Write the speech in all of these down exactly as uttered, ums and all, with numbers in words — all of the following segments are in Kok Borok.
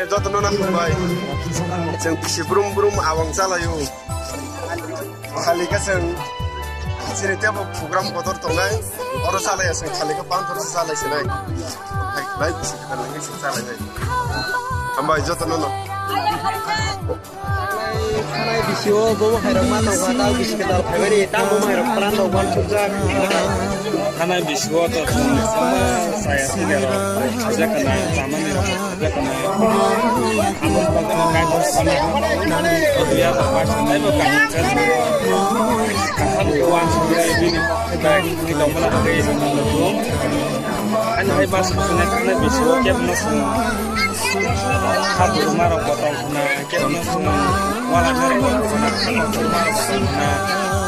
Jotono no hambai. Chwng bisi brum brum awang chalaio. Khali khe chwng chini tebo program kotor tongnai. Oro chalaiya chwng khali khe panthor se chalai sinai. Hai, bai bisi kwtal nangwi chwng chalai nai. Hambai jotono no. Thanai bisio bobo khairok ma tongkha, tamo bisi kwtal phaibani, tamo mairok pran rok uansukjak. Thanai bisio to chwng sama saya sini rok, khaja kana, chamani rok, khaja kana. Amo pagana kai to sana. Obiya to pas nai bo kani. Kaham uansukjak bini. Bai, ni dongmala bai, ani hai bas khna khna bisio kebo no sung. Kha buma rok botol khna, kebo no sung. Wala na rok botol khna, kha buma rok botol khna.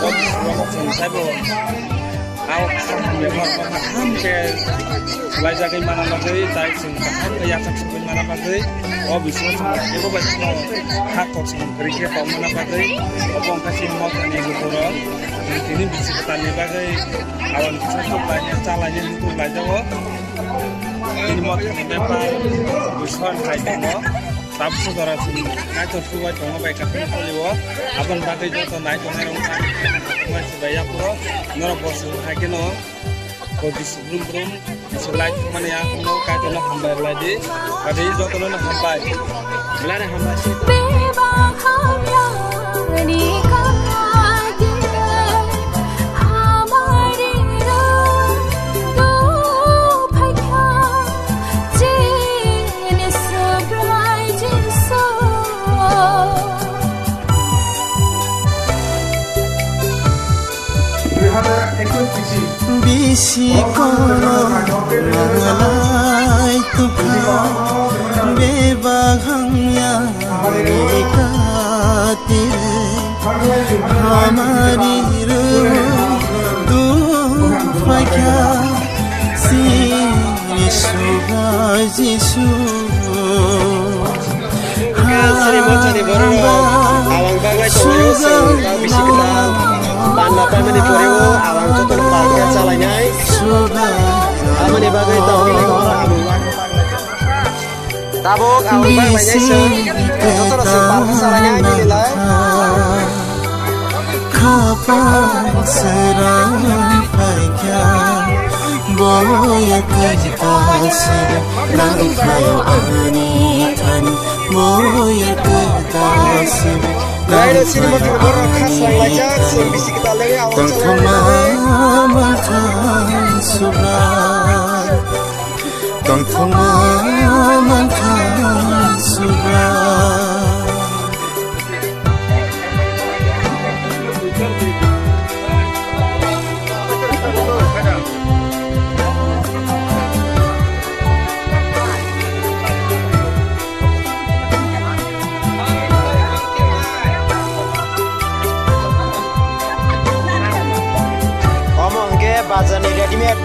O bisio sung saibo. Au kha buma rok botol khna. Ham ke lai jagai mana bagwi, tai sung kaham ke yasak sung mana bagwi. O bisio sung kebo bai sung. Kha kok sung kri ke tong mana bagwi. Obo wngkha sing mo kani guturo. Tini bisi kwtalni bagwi awan kisa suklainai, chalainai, hukuklaijao. Tini mothani bepar buson khai tongo. Tabukhe jora chini naithok subai tongo bai kaphilwi tolio. Aboni bagwi joto naitongnai rok wngkha. Wngkha sibai yapuro. Norok bo chwng hai kheno. Bo bisi brum brum. Bisi like mani ang no kaitorno hambai rwlai di. Adi jotono no hambai. Belai no hambai. Bebak hamyani kaitor, hamari rw do phaikha, chini Subrai Jisu. Bisi kono mangalai tukha, bebak hamya ni kati, hamari rw do phaikha, chini Subrai Jisu. Sari mochani borok rok awang bagwi tonglaio, chwng bisi kwtal panna paimani pore o awang jotono pal khe chalainai. Aboni bagwi tongwi tabuk awang baglainai chwng jotono chwng pal khe chalainai nini lai. Khapang srang phaikha, boya kajita sida nang khayo ani thani, boya kajita sida nang khayo ani thani. Tongthokma mangthang subra, tongthokma mangthang subra. Omo hwnkhe bazarni readymade.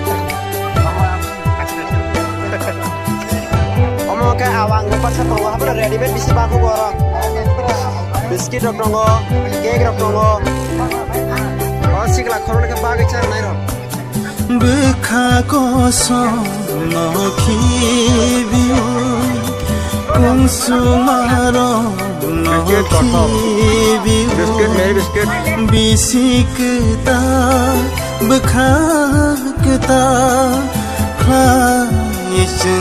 Omo khe awang baksa tongo, haphano readymade bisi bakhugo oro. Biscuit rok tongo, cake rok tongo. O sikla khoroknwi khe bagwi cha rwnai rok. Bwkha kosom no khibiwi, kungsuma rok no khibiwi. Biscuit, Mary biscuit. Bisi kwtal, bwkha kwtal khlai chwng.